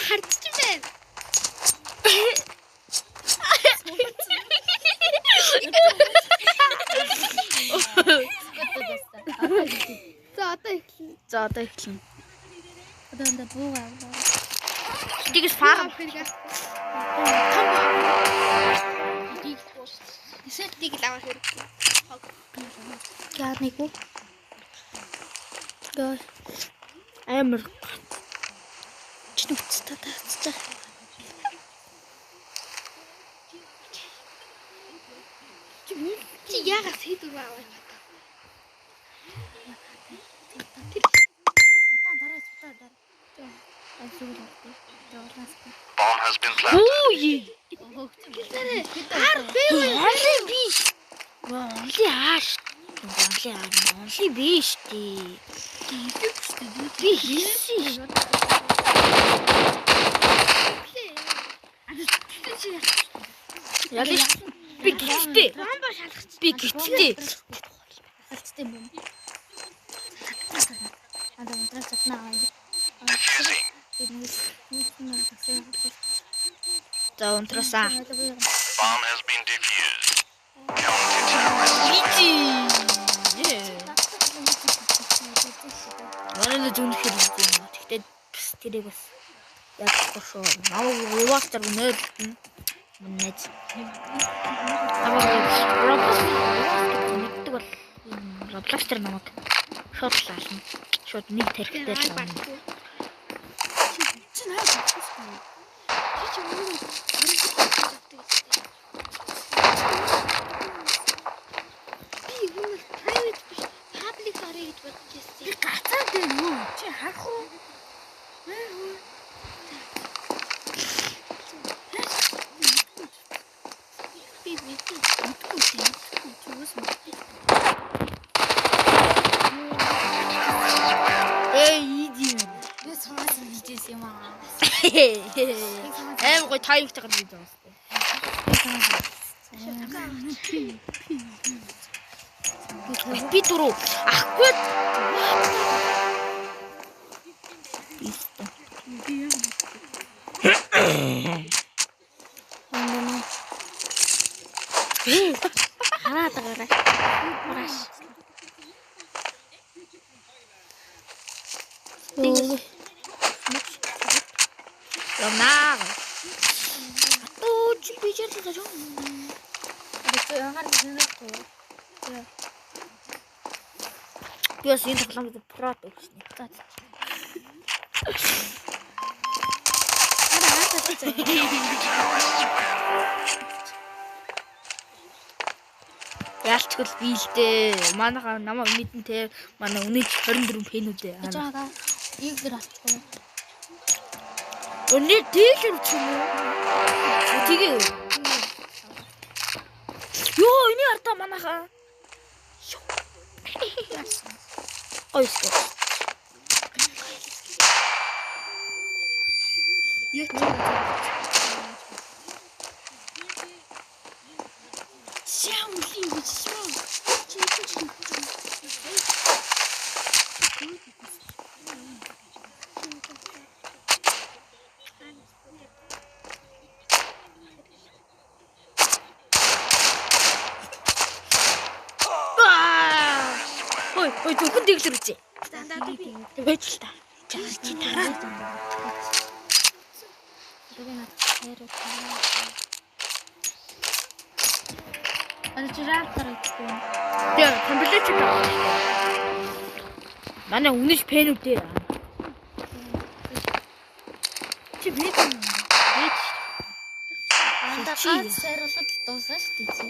Хардчих байна. За одоо эхэлнэ. За одоо эхэлнэ. Одоо энэ буугаа авлаа. Тэгээс фарм. Том боо. Эсвэл тийг л авах хэрэгтэй. Яа нэг үү? Гоо. Амар Чи нүцтэй таацчих. Чи яагаад сэдвэр авах юм бэ? Удаан дараа удаан дараа. Зүгээр л дээ. Жуулаас. Bomb has been planted. Үгүй. Хар бэ. Онли биш. Онли ааш. Онли аа. Онли биш дээ. Би хийсэн шүү. Ялна. Би гиттэй. Бомбо шалгач. Би гиттэй. Алцтай юм. Анда унтраа чаднаа. Defusing. За унтраасаа. Bomb has been defused. Counter-terrorists. Бити. Манай л зүнхээр юм. Тэгтээ бас тэрийг бас ядахгүй шүү. Намайг револтер нөөлтөн. Мөн найз. Намайг Roblox мэддэг бол Roblox дээр намайг шууд л ална. Шууд нэг тарихтай л ална. Чи наа бодсон шүү. Чи чи өөрөө авдаг гэдэг. Би юм бол private биш public арай гэж бодож байсан. Би гацаад байна юу? Чи харах уу? Би мэдэн. Мэдгүй чи мэдгүй чи юус мэдгүй. Counter-terrorists win. Эй, иди. Би цугаас хийжээс юм аа. Аим гой таймтай гарч ирж байгаа юм. Би дөрөв ахгүй. Хараад байгаарай. Маргааш. Явнаа. Атуу чи би жарлаа шүү. Би ангаар зэнэхгүй. Би бас энэ тоглоомд прот өгсөн. За. Хараа хаатай зэ. Counter-terrorists win. Яалчгүй л би л дээ. Манайха намайг мэдэн те. Манай үнэж 24 пенүүдээ. Гэж байгаа. Ийгэр авчихгүй. Өнөө дээлэр ч юм уу? Тэгээ. Йоо, энэ ардаа манайха. Гоё шүү. Яг чи. Шаа үли гэж шаа. Чи чи. Ой, ой, зөвхөн дэглэр үзье. Дандаа би. Байж л та. Чи тараа. Би надад хайраа. Ара чи рафтар идэх юм. Тэгээ, компьютер чи таа. Манай үнэж пенүүдээ. Чи би юм. Байж. Анда ганц сайруулаад л дуусна шүү дээ чи.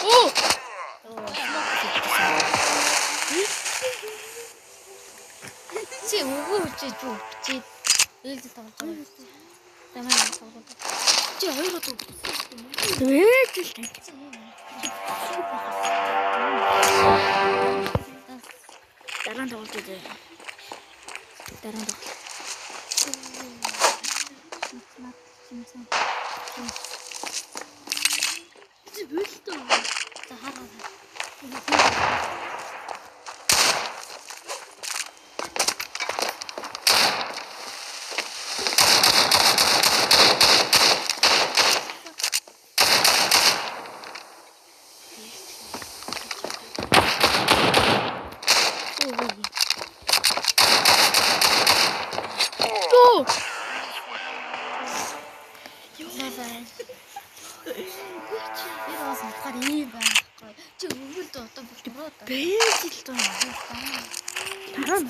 Оо. Чи үгүй хүчээж юу хүчээд ээлж тоглож байгаа. Тамаа тоглож. Чи хоёр удаа Байж л та. Дараа нь тоглож үзье. Дараа нь тоглож. Наад чимсэн. Чи бэлтээ. За хараа. Тоо. Би бас утгаар ийм байхгүй. Чи өвөлд одоо бүр дөрөв даа. Бэж л доо. Дараа нь.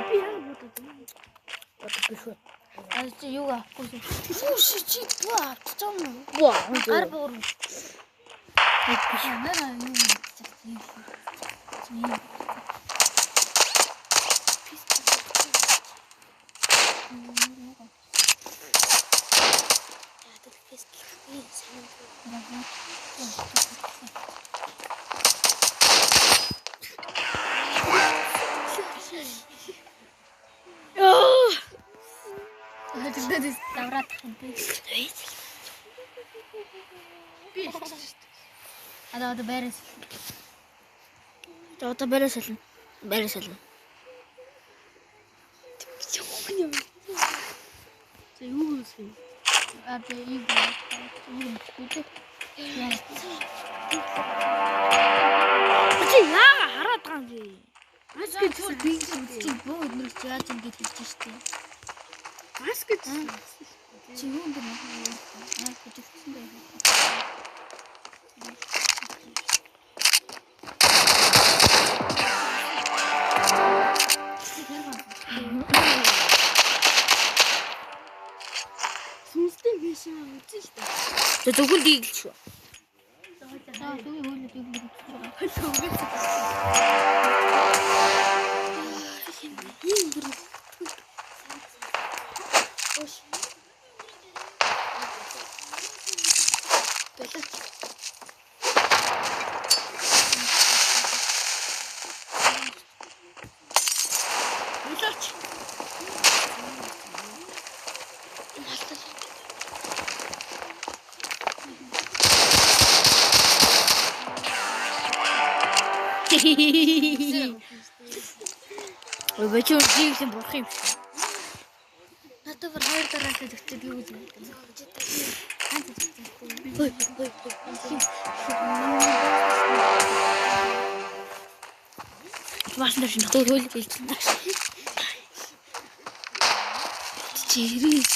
Би яг бодод. Одоо би шүү. А чи юу авахгүй юм? Юу ши чи бүү авчих юм уу? Боо. Гар буур. Ямар юу гэж юм. Чи Яадаг фестивал сайн. Йоо. Тэгдээс давраад тах юм. Би хэлчихсэн шүү дээ. Одоо одоо байраас. За одоо барай сална. Барай сална. Юм. За юу гэсэн? А би юу юу мэдгүй дээ. Яа. Чи яага хараад байгаа юм бэ? Маск гэж би чи бөө өдрөг чи яаж ингэж хэлж штэ. Маск гэж. Чи юу юм бэ? Аа гэж хэлсэн байх. Сүнстэй биш аа үзэн шүү дээ. За зөвхөн диглэж шүү. За түүний хөлөд юу гэж үзэж байгаа. Ийм бүр. Ош. Бэлэг. Билооч. Энэ халтал. Ой бачуу диглэн бурах юм шиг. Надад бүр хоёр дараалал өгчөөд юу гэж мэдсэн. Ой ой ой. Баасан дээр шинэ. Төр хөл бэлдсэн. Чи хэрэг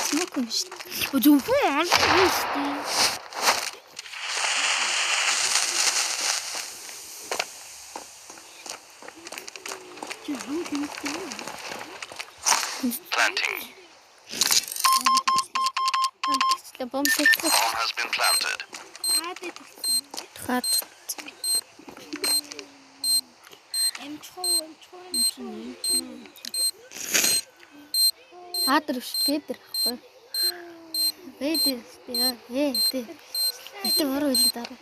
смок юм шүү дээ. Зөвхөн олон юм шүү дээ. Чи хам хэмтэй юм. Planting. Тэгчлээ бомб тэгчлээ. Bomb has been planted. Хат. Эмчхоо эмчхоо эмчхоо. Адар биш бэдэр ахгүй. Бэдэр дээ. Ээ дээ. Гэтэ буруу хэлээд дараа.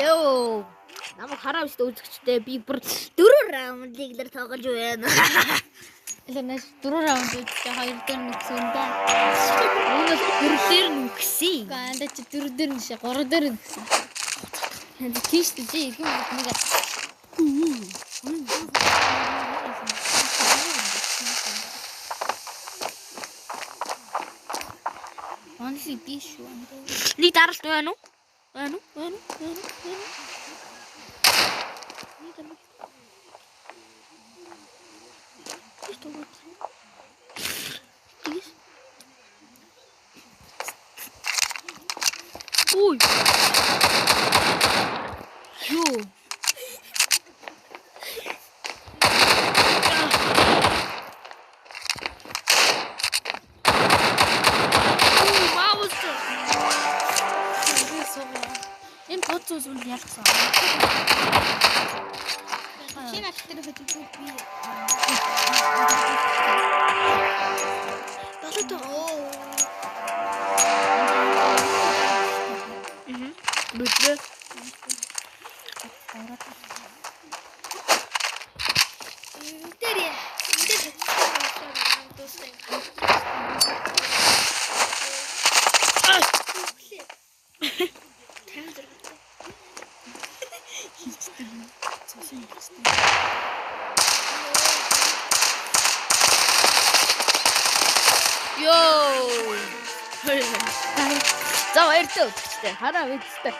Йоо. Намайг хараа биш үзэгчтэй би бүр 4 раунд лиглэр тоглож байна. Элэ нэш 4 раунд үзчихээ 2 дээр нүгсэн да. Үүнээс 4 дээр нүгсэн. Гэхдээ анда чи 4 дээр нэшээ 3 дээр нүгсэн. Энд тийш чи их юм нэг Онли би шүү. Нэг даралт байна уу? Байна уу? Байна уу? Байна уу? Байна уу? Нэг даралт. Тийш тоглож. Тэгээс. Ой. Йоо. Ой, маус. Энэ бод зүйл ялгсан. Чи над дээр хөдөлгөө би. Болоод оо. Энэ дээр энэ дээр болохоор дуусна. 56. Хилчдэг. Цусан хилчдэг. Йоо. За баяртай өдөрчтэй. Хараа мэдтэй.